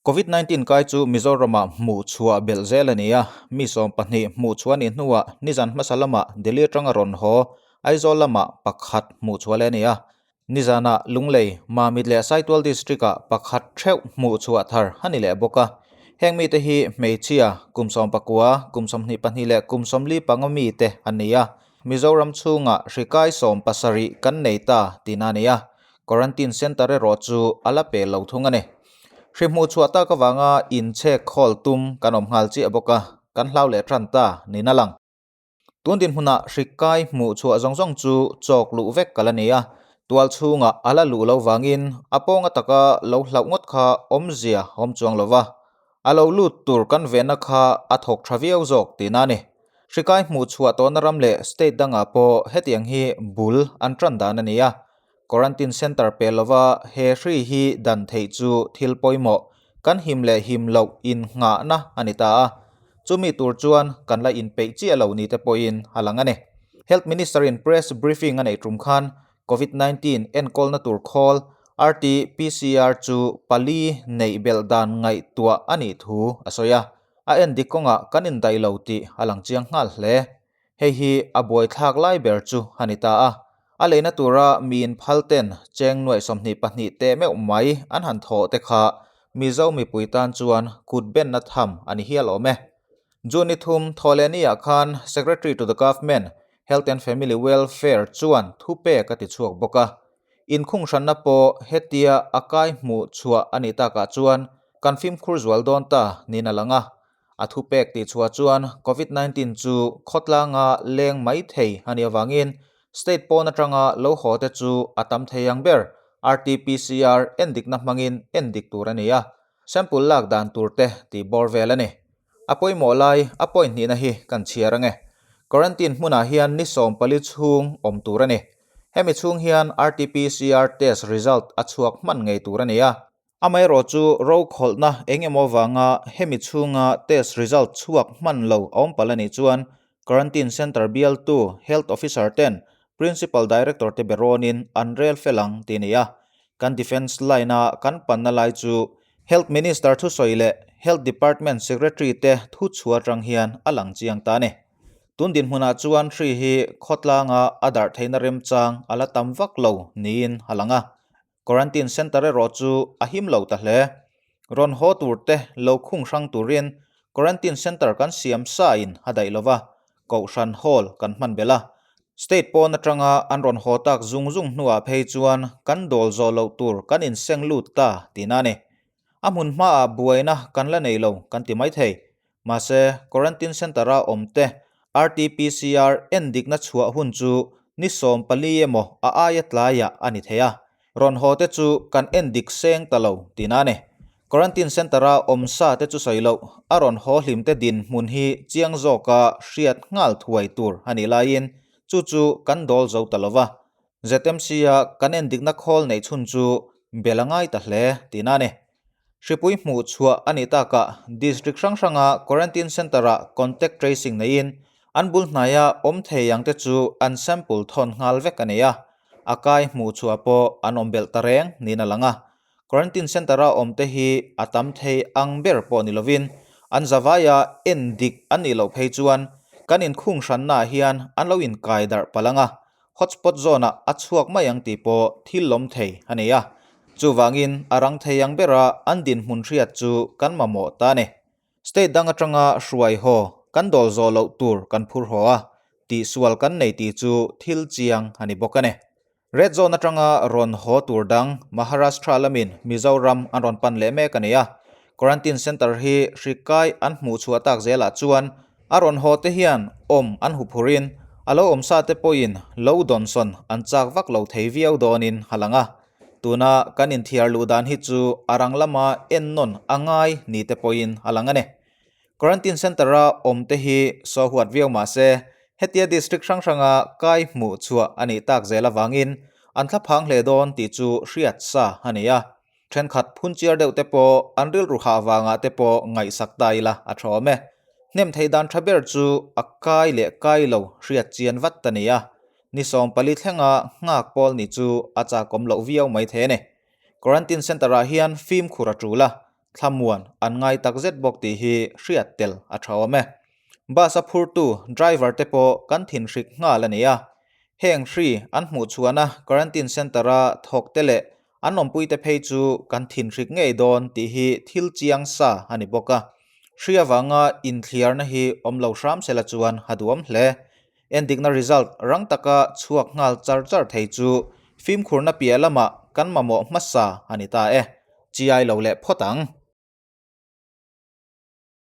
Covid 19 kai chu Mizoramah hmuh chhuah belh zel a ni a, mi 12 hmuh chhuah a nih hnuah nizan hmasa lamah Delhi atanga rawn haw Aizawl lamah pakhat hmuh chhuah leh a ni a. Nizanah Lunglei, Mamit leh Saitual District-ah pakhat theuh hmuh chhuah thar a ni leh bawk a. Heng mite hi hmeichhia, kum 19, kum 22 leh kum 45 mite an ni a. Mizoram chhungah hri kai 70 kan nei ta tihna a ni a. Quarantine Centre erawh chu a la pe lo thung a ni. Hri hmuh chhuah tak avanga inchhek khawl tum kan awm nghal chiah bawk a, kan hlau leh tan ta niin a lang. Tun dinhmunah hri kai hmuh chhuah zawng zawng chu chawk luh vek ka la ni a, tual chhungah a la luh lo vangin a pawnga taka lo hlauh ngawt kha awmzia a awm chuang lo va, a lo lut tur kan venna kha a thawk tha viau zawk tihna a ni. Hri kai hmuh chhuah tawhna ram leh state dangah pawh hetiang hi bul an tan dan a ni a, Quarantine Centre pe lova he hri hi dan theih chu thil pawimawh, kan him leh him loh innghahna a ni ta a. Chumi tur chuan kan la inpeih chiah lo ni te pawhin a lang a ni. Health Minister in press briefing a neih tum khan Covid 19 enkawlna tur khawl RT-PCR chu pali neih belh dan ngaihtuah a nih thu a sawi a. A endik kawngah kan indaih lo tih a lang chiang nghal hle. Hei hi a buaithlak lai ber chu a ni ta a. A leina tura miin phal ten cheng nuaih 22 teh meuh mai an han thawh te kha Mizo mipui tan chuan kut benna tham a ni hial awm e. June ni thum Thawhlehni-ah khan Secretary to the Government, Health and Family Welfare chuan thupek a ti chhuak bawk a. Inkhung hranna pawh hetia a kai hmuh chhuah a nih takah chuan kan fimkhur zual dawn ta niin a lang a. A thupek tih chhuah chuan Covid 19 chu khawtlanga leng mai thei a nih avangin state pawn atanga lo haw te chu a tam thei ang ber RT-PCR endikna hmangin endik tur a ni a, sample lak dan tur te tih bawr vel a ni. A pawimawh lai a point hnihna hi kan chhiar ange. Quarantine hmunah hian ni 14 chhung awm tur a ni. Hemi chhung hian RT-PCR test result a chhuak hman ngei tur a ni a. Amaherawh chu rokhawlhna eng emaw vanga hemi chhunga test result chhuak hman lo a awm palh a nih chuan Quarantine Centre bialtu Health Officer ten Principal Director te be rawnin an rel fel ang tih a ni a. Kan Defence line-a kan panna lai chu Health Minister thusawi leh Health Department Secretary te thuchhuah atang hian a lang chiang ta a ni. Tun dinhmunah chuan hri hi khawtlanga a darh theihna remchang a la tam vak lo niin a lang a. Quarantine Centre erawh chu a him lo ta hle. Rawn haw tur te lo khung hrang turin Quarantine Centre kan siam sa in a daih lova, Kohhran Hall kan hman belh a. State pawn atanga an rawn haw tak zung zung hnuah phei chuan kan dawl zawh loh tur kan inseng lut ta tihna a ni. A hmun hmaah buaina kan la nei lo kan ti maithei. Mahse, Quarantine Centre-a awm te RT-PCR endikna chhuah hun chu ni 14 emaw a aia tlaiah a ni thei a, rawn haw te chu kan endik seng ta lo tihna a ni. Quarantine Centre-a awm sa te chu sawi loh, a rawn haw hlim te dinhmun hi chiang zawka hriat nghal thuai tur a nih laiin chu chu kan dawl zo ta lo va. ZMC-a kan endikna khawl neih chhun chu bel a ngai ta hle tihna a ni. Hripui hmuh chhuah a nih takah District hrang hranga Quarantine Centre-ah contact tracing neiin an bul hnaia awm thei ang te chu an sample thawn nghal vek a ni a, a kai hmuh chhuah pawh an awm belh ta reng niin a lang a. Quarantine Centre-a awm te hi a tam thei ang ber pawh ni lovin an zavaia en dik an nih loh phei chuan kan inkhung hrannaah hian an lo inkai darh palh ang a, Hotspot zone-ah a chhuak mai ang tih pawh thil lawm thei a ni a. Chuvangin a rang thei ang bera an dinhmun hriat chu kan mamawh ta a ni. State dang atanga hruai haw kan dawl zawh loh tur kan phur haw a, tihsual kan nei tih chu thil chiang a ni bawk a ni. Red zone atanga rawn haw tur dang Maharashtra lamin Mizoram an rawn pan leh mek a ni a. Quarantine Centre hi hri kai an hmuh chhuah tak zelah chuan a rawn haw te hian awm an huphurin a lo awm sa te pawhin lo dawnsawn an chak vak lo thei viau dawnin a lang a. Tuna kan inthiar luh dan hi chu a rang lama ennawn a ngai ni te pawhin a lang a ni. Quarantine Centre-a awm te hi saw huat viau mah se hetia district hrang hranga kai hmuh chhuah a nih tak zel avangin an thlaphang hle dawn tih chu hriat sa a ni a. Thenkhat phunchiar deuh te pawh an rilru hah vangah te pawh ngaihsak ta ila a tha awm e. Hnem theih dan tha ber chu a kai leh kai lo hriat chian vat ta ni a. Ni 14 thlenga nghak pawl ni chu a chakawm loh viau mai thei a ni. Quarantine Centre ah hian fimkhur a tul a. Thlamuan an ngai takzet bawk tih hi hriat tel a tha awm e. Bus a phurtu driver te pawh kan thinhrik nghal a ni a. Heng hri an hmuh chhuahna quarantine centre a thawk te leh an awmpuite phei chu kan thinhrik ngei dawn tih hi thil chiang sa a ni bawk a. Hri avanga inthliarna hi awm lo hram sela chuan a duhawm hle. Endikna result rang taka chhuak nghal char char thei chu fimkhurna piah lamah kan mamawh hmasa a ni ta e. Chiai lo leh phawt ang.